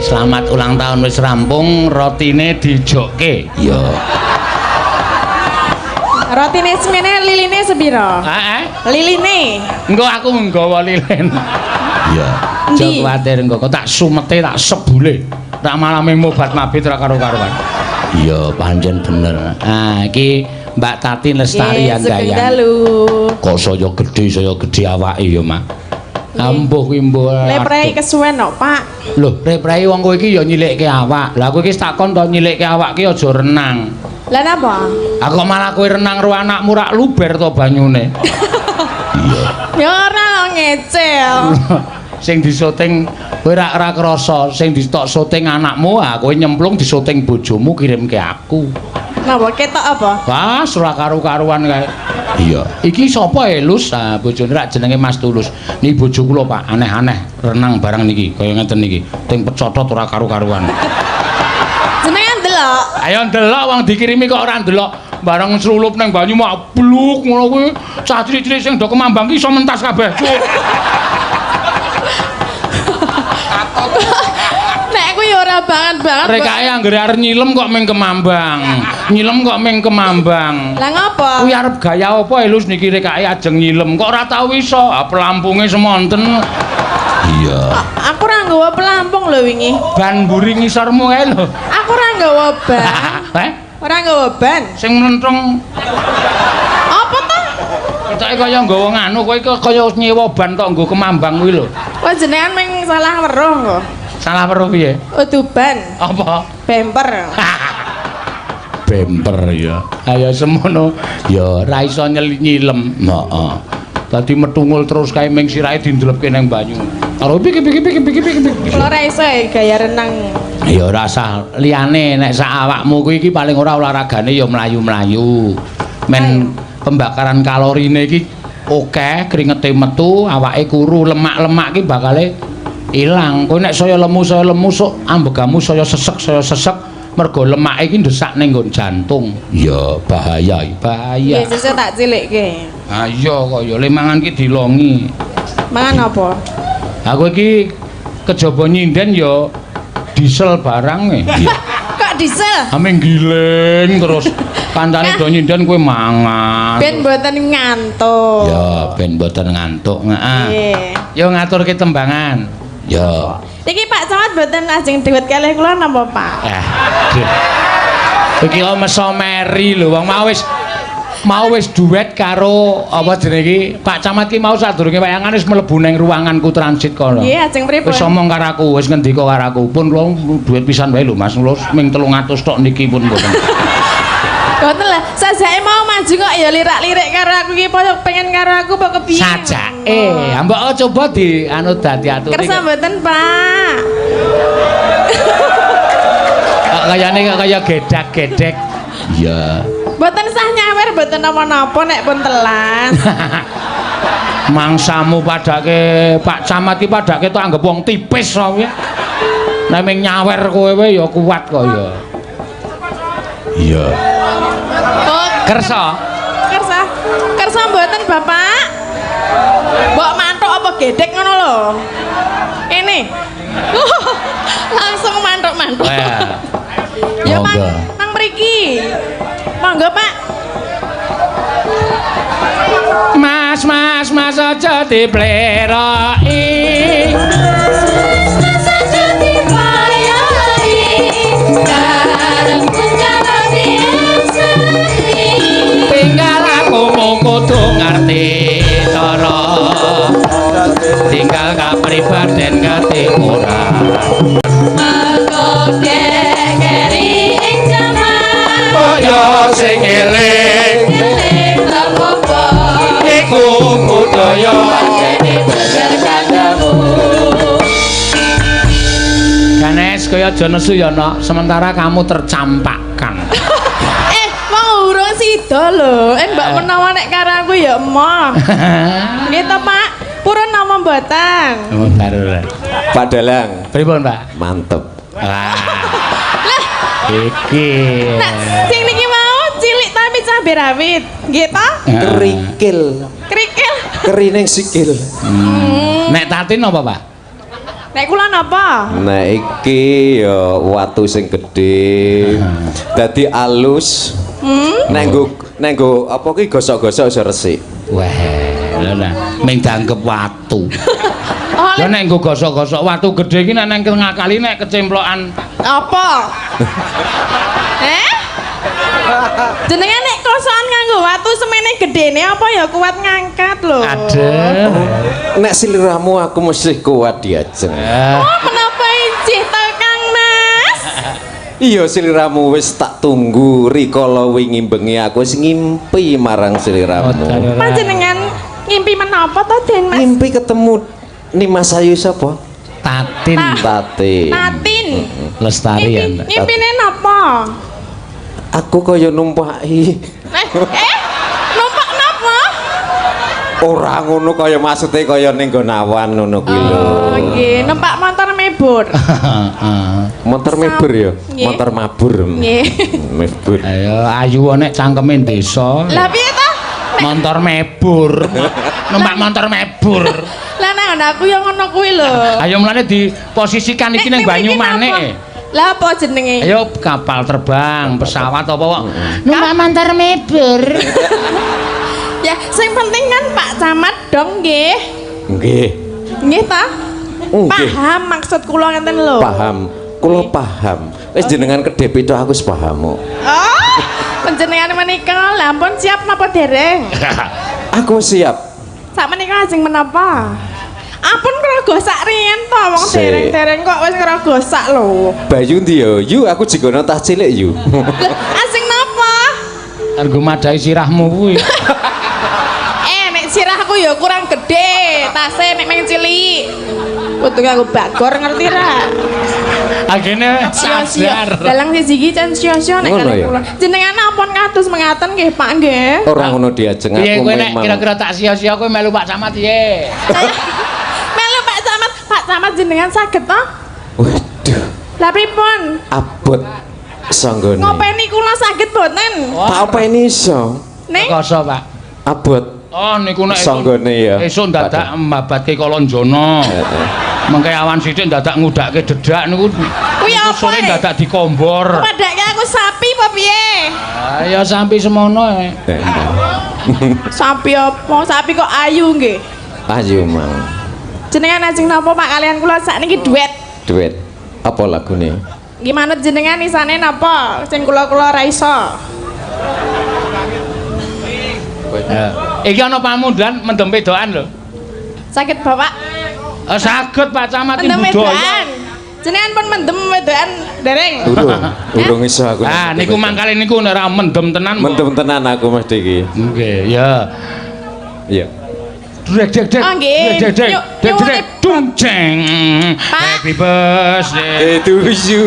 Selamat ulang tahun wis rampung, rotine dijokke. Iya. Rotine semene, liline sepiro? Heeh. Liline. Engko aku nggawa lilin. Iya. Aja Endi? kuwatir, engko kok tak sumete, tak sebule. Tak malame mobat mabit ra karo-karuan. Iya, pancen bener. Ah, iki Mbak Tati Lestari Nggih, sugeng Andayani. dalu. Kok saya gede awake ya, Mak. Ampuh kuwi mbuh. Leprei kesuwen kok, Pak. Lho, leprei wong kowe iki ya nyilikke awak. Lah kowe iki takon to, nyilikke awak ki aja renang. Lah napa? Aku kok malah kowe renang ro anakmu rak luber to banyune. Iya. Ya ora lho, ngecel. Sing disoting kowe rak ora krasa, sing ditok syuting anakmu, ah kowe nyemplung disoting bojomu kirimke aku. Napa ketok apa? Wah, ora karu-karuan kae. Iya. Iki sapa e, Lus? Ah, bojone rak jenenge Mas Tulus. Niki bojo kula, Pak, aneh-aneh renang barang niki, kaya ngeten niki. Ting pecotot ora karu-karuan. Jenengan delok. Ayo ndelok, wong dikirimi kok ora ndelok. Bareng srulup nang banyu mak bluk ngono kuwi, cah cilik-cilik sing do kemambang ki iso mentas kabeh. Cuk. Nek kuwi ya ora banget banget. Rekake anggere arep nyilem kok ming kemambang. Nyilem kok ming kemambang. Lah ngopo? Kuwi arep gaya apa Elus niki rekake ajeng nyilem kok ora tau iso. Ah, pelampunge semonten. Iya. Aku ora nggawa pelampung lho wingi. Ban mburi ngisormu kae lho. Aku ora nggawa ban. Eh? Ora nggawa ban. Sing mlentrung Apa ta? ketoke kaya nggawa nganu, kowe iki kaya nyewa ban tok nggo kemambang kuwi lho. Wah, jenengan ming salah weruh kok. Salah weruh piye? Udu ban, Apa? bemper. Bemper ya. Ayo semono ya ora iso nyilem. Heeh. Dadi metungul terus kae ming sirahe dindelepke nang banyu. Karo piki piki piki piki piki piki. Kula ora iso ya gaya renang. Ya ora usah liyane, nek sak awakmu kuwi iki paling ora olahragane ya mlayu-mlayu. Men pembakaran kalorine iki akeh, kringete metu, awake kuru, lemak-lemak iki bakale ilang. Kowe nek saya lemu sok ambegamu saya sesek mergo lemake iki ndesak ning nggon jantung. Ya bahaya, bahaya. Nggih, sesuk tak cilikke. Ha iya kok ya le mangan ki dilongi. Mangan apa? Aku iki kejaba nyinden ya diesel barang e. Kok diesel? Ame giling terus kancane do nyinden kowe mangan. Ben mboten ngantuk. Ya ben mboten ngantuk. Heeh. Nggih. Yo ngaturke tembangan. Ya. Iki Pak Camat mboten ajeng duet kalih kula napa, Pak? Eh. Duh. Iki kok meso meri lho, wong mau wis duet karo apa jenenge iki Pak Camat ki mau sadurunge wayangan wis mlebu ning ruanganku transit kono. Nggih, ajeng pripun? Wis omong karo aku, wis ngendika karo aku, pun kula duet pisan wae lho Mas, kula ming 300 tok niki pun mboten. Mboten lah, sajake mau maju kok ya lirak-lirik karo aku iki apa pengen karo aku apa kepiye? Sajake, mbok coba di anu dadi aturi. Kersa mboten, Pak? Kok kayane kok kaya gedak-gedek. Iya. Mboten sah nyawer, mboten napa-napa nek pun telas. Mangsamu padake Pak Camat ki padake tok anggap wong tipis wae. Nek ming nyawer kowe wae ya kuat kok ya. Iya. Oh, Kersa. kersa. Kersa mboten, Bapak? Mbok mantuk apa gedek ngono lho. Ini. Langsung mantuk-mantuk. Ya, Mang, Monggo. mang mriki. Monggo, Pak. Mas, mas, mas aja dipleroki. Mas aja dipayai, karepku jalani eseni. Tinggal aku kudu ngerti cara. Tinggal kapribaden ngerti ora. Mergo kekeri ing jaman Kaya sing eling eling apa iku budaya. Jadi bener kandamu. Ganes, kaya aja nesu ya, Nok. Sementara kamu tercampakkan. Eh, wong urung sida lho. Eh, mbok menawa nek karo aku ya emoh. Nggih to, Pak? Purun napa mboten? Oh, baru. Pak Dalang, Pripun, Pak? mantep. Wah. Iki. Nah, sing niki mau cilik tapi cabe rawit. Nggih to? Kerikil, Krikil. kerining sikil. Nek Tatin apa, Pak? Nek kula napa? Nek iki ya watu sing gedhe. Dadi alus. Nek nggo nek nggo apa ki gosok-gosok iso resik. Wah, lha nah, ming dianggep watu. Oh, Lah nek nggo gosok-gosok watu gedhe iki nek nang tengah kali nek kecemplokan apa? Eh? Jenengan nek kosokan nganggo watu semene gedene apa ya kuat ngangkat lho. Adem. Nek sliramu aku mesti kuat diajeng. Oh, menapa ijih to, Kang Mas? Iya, sliramu wis tak tunggu rikala wingi bengi, aku wis ngimpi marang sliramu. Panjenengan ngimpi menapa to, Den Mas? Ngimpi ketemu Nimas Ayu sapa? Tatin. Tatin. Tatin. Lestari ya. Ngimpi, ngimpine napa? Aku kaya numpaki. Eh, eh, numpak napa? Ora ngono, kaya maksude kaya ning nggon awan ngono kuwi lho. Oh, nggih, numpak motor mebur. Motor mebur ya? Nggih. Motor mabur. Nggih. Mebur. Ayo ayu nek cangkeme desa. Lah piye to? Motor mebur. Numpak motor mebur. Lah nang aku ya ngono kuwi lho. Ayo mulane diposisikan iki ning Nek mriki Banyumanik. napa? Lah apa jenenge? Ayo kapal terbang, pesawat apa kok. Numpak motor mebur. Ya, sing penting kan Pak Camat dong nggih. Nggih. Nggih ta? Nggih. Paham maksud kula ngeten lho. Paham. Kula paham. Wis jenengan kedhep itu aku wis paham kok. Oh, panjenengan menika lah ampun siap napa dereng? Aku siap. Sak menika ajeng menapa? Ampun ngrogosak riyen to, wong Sik. dereng-dereng kok wis ngrogosak lho. Bayu ndi yo? Yu, aku jigono tas cilik yu. Lah, ajeng napa? Kanggo madhahi sirahmu kuwi. Eh, nek sirahku ya kurang gede, tase nek meng cilik. Kudu nganggo bagor ngerti ra? Agene Sio-sio. sadar. Dalang siji iki jan sio-sio nek Ngono kalih ya? kula. Jenengan ampun kados mengaten nggih, Pak nggih. Ora ngono diajeng, Piye aku kowe nek memang. kira-kira tak sia-sia kowe melu Pak Camat piye? Melu Pak Camat, Pak Camat jenengan saged to? Waduh, Lah pripun? Abot sanggone. Ngopeni kula saged boten? Tak openi iso. Ning Rekoso, Pak. Abot Oh, niku nek sanggone ya. esuk dadak mbabatke Kalanjana. Mengke awan sithik dadak ngudake dedak niku. Kuwi Niku apa, sore eh? dadak dikombor. Padake aku sapi apa piye? Ayo sampai semono. Eh. Sapi apa? Sapi kok ayu nggih. Ayo mang. Jenengan ajeng napa, Pak, kalian kula sakniki duet. Duet. Apa lagune? Gimana jenengan isane napa? Sing kula-kula ra iso. Ya. Iki ana pamunduhan mendem wedokan lho. Saged, Bapak? Eh, saged Pak Camat Mendem budaya. wedokan. Jenengan pun mendem wedokan dereng? Urung, urung iso aku. Ah, niku mangkale niku nek ora mendem tenan. Mendem tenan aku mesti iki. Nggih, ya. Iya. Dek dek dek. Oh, nggih. Dek dek. Yuk, Dek nyuwune- dek. Dung jeng. Pak. Happy birthday. Eh tuju.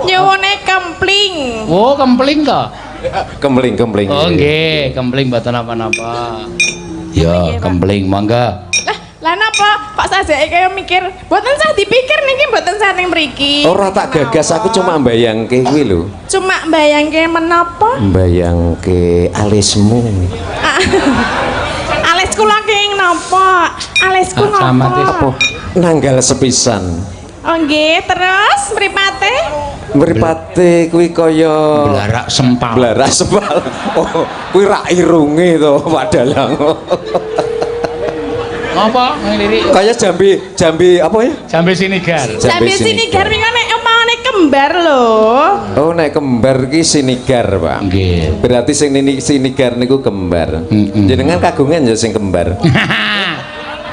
Nyuwune kempling. Oh, kempling to? Kempling, kempling. Oh, nggih, kempling mboten napa-napa. Ya, Nggih, Pak. Kempling monggo. Lah, lah napa kok sajake kaya mikir? Mboten sah dipikir niki, mboten sah ning mriki. Ora tak gagas, aku cuma mbayangke kuwi lho. Cuma mbayangke menapa? Mbayangke alismu. Ah. Alis kula kenging napa? Alisku Ah, camat napa? Apa? Nanggal sepisan. Oh nggih, terus mripate? Mripate kuwi kaya Blarak sempal. Blarak sempal. Oh, kuwi rak irunge to, Pak Dalang. Ngopo nglirik? Kaya jambi jambi apa ya? Jambe sinigar. Jambe sinigar mengko nek omahane kembar lho. Oh, nek kembar ki sinigar, Pak. Nggih. Berarti sing nini sinigar niku kembar. Jenengan kagungan ya sing kembar.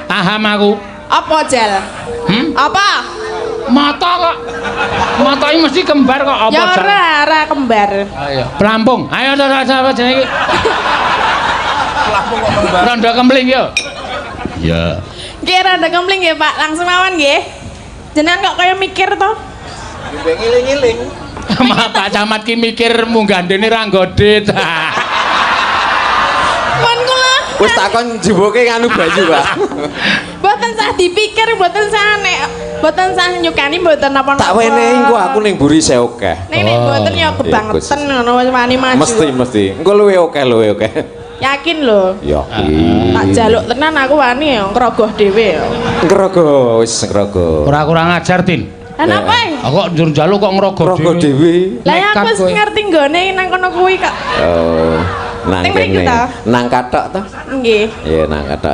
Paham aku. Apa jel? Hmm? Apa? Mata kok. Mata iki mesti kembar kok apa Ya jan? ora, ora kembar. Ayo, pelampung. Ayo coba jenenge iki. Pelampung kok kembar. Rondo kempling yo. Ya. Nggih, rada kempling nggih, Pak. Langsung mawon nggih. Jenengan kok kaya mikir to? Ma Pak Camat ki mikir munggandene ra nggodit. Pun kula Wis takon jeboke nganu baju, Pak. mboten sah dipikir, mboten sah nek mboten sah nyukani mboten napa-napa. Tak wenehi engko aku ning mburi saya akeh. Nek nek Oh. mboten ya kebangetan ngono wis wani maju. Mesti mesti. Engko luwe akeh, luwe akeh. Yakin lho. Yakin. Tak jaluk tenan aku wani ya ngrogoh dhewe ya. Ngrogo wis ngrogo. Ora kurang ajar, Tin. Lah napa? Aku kok njur njaluk kok ngrogo Ngrogo dhewe. Lah ya Nekat aku wis kowe. ngerti nggone nang kono kuwi kok. Oh, nang Ning mriku kene. ta? Nang kathok ta? Nggih. Iya, nang kathok.